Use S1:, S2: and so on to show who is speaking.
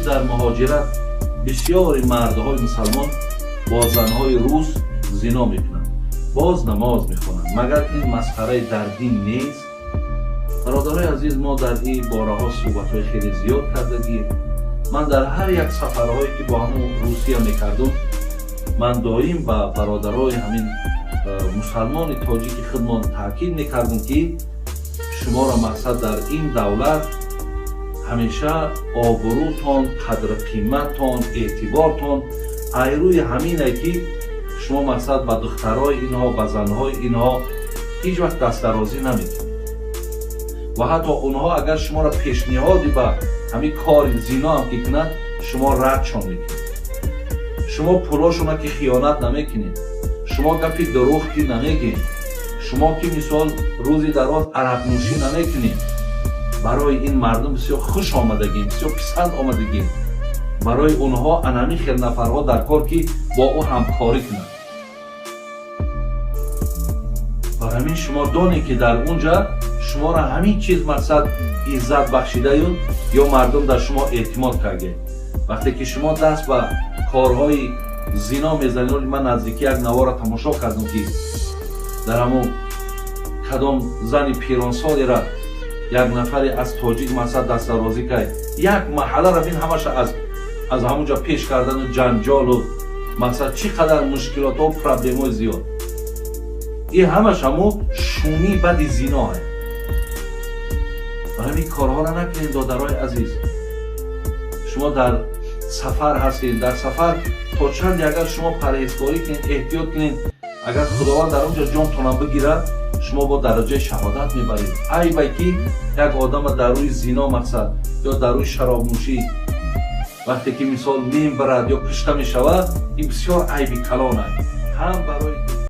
S1: Дар муҳоҷират бисёри мардҳои мусалмон бо занҳои рус зино мекунанд, боз намоз мехонанд. Магар ин масхараи дар дин нест? Бародарои азиз, мо дар ин бораҳо суҳбатҳои хеле зиёд кардагием. Ман дар ҳар як сафарҳое, ки бо ҳамун Русия мекардум, ман доим ба бародарои ҳамин мусалмони тоҷики худмон таъкид мекардум, ки шуморо мақсад дар ин давлат ҳамеша обрӯтон, қадру қиматтон, эътибортон айрӯи ҳамине, ки шумо мақсад ба духтарои инҳо, ба занҳои инҳо ҳеҷ вақт дастдарозӣ намекунед ва ҳатто онҳо агар шуморо пешниҳоди ба ҳамин кори зино ҳам ки кунанд, шумо радшон мекунед. Шумо пулошона ки хиёнат намекунед, шумо гапи дурӯғ ки намегӯед, шумо ки мисол рӯзи дароз арақнӯшӣ намекунед. Барои ин мардум бисёр хуш омадагем, бисёр писанд омадагем. Барои онҳо анами хел нафарҳо дар кор, ки бо ӯ ҳамкорӣ кунанд. Бар ҳамин шумо донед, ки дар он ҷа шуморо ҳамин чиз мақсад иззат бахшидаю ё мардум дар шумо эътимод карде. Вақте ки шумо даст ба корҳои зино мезанед, ман наздики як навора тамошо кардам, ки дар ҳамон кадом зани пиронсолера як нафаре аз тоҷик мақсад дастдарозӣ кард, як маҳалларо бин, ҳамаша аз ҳамон ҷо пеш кардану ҷанҷолу мақсад чӣ қадар мушкилотҳо, проблемҳои зиёд. Ин ҳамаш ҳамо шумии бади зино ҳаст. Барои ҳамин корҳоро накунед, додарои азиз. Шумо дар сафар ҳастед. Дар сафар то чанде агар шумо парҳезкорӣ кунед, эҳтиёт кунед, агар Худованд дар он ҷо ҷонтонам бигирад, шумо бо дараҷаи шаҳодат мебаред. Айбай, ки як одама дар рӯи зино мақсад ё дар рӯи шаробнӯшӣ вақте ки мисол мебарад ё кушта мешавад, ин бисёр айби калон аст ҳам барои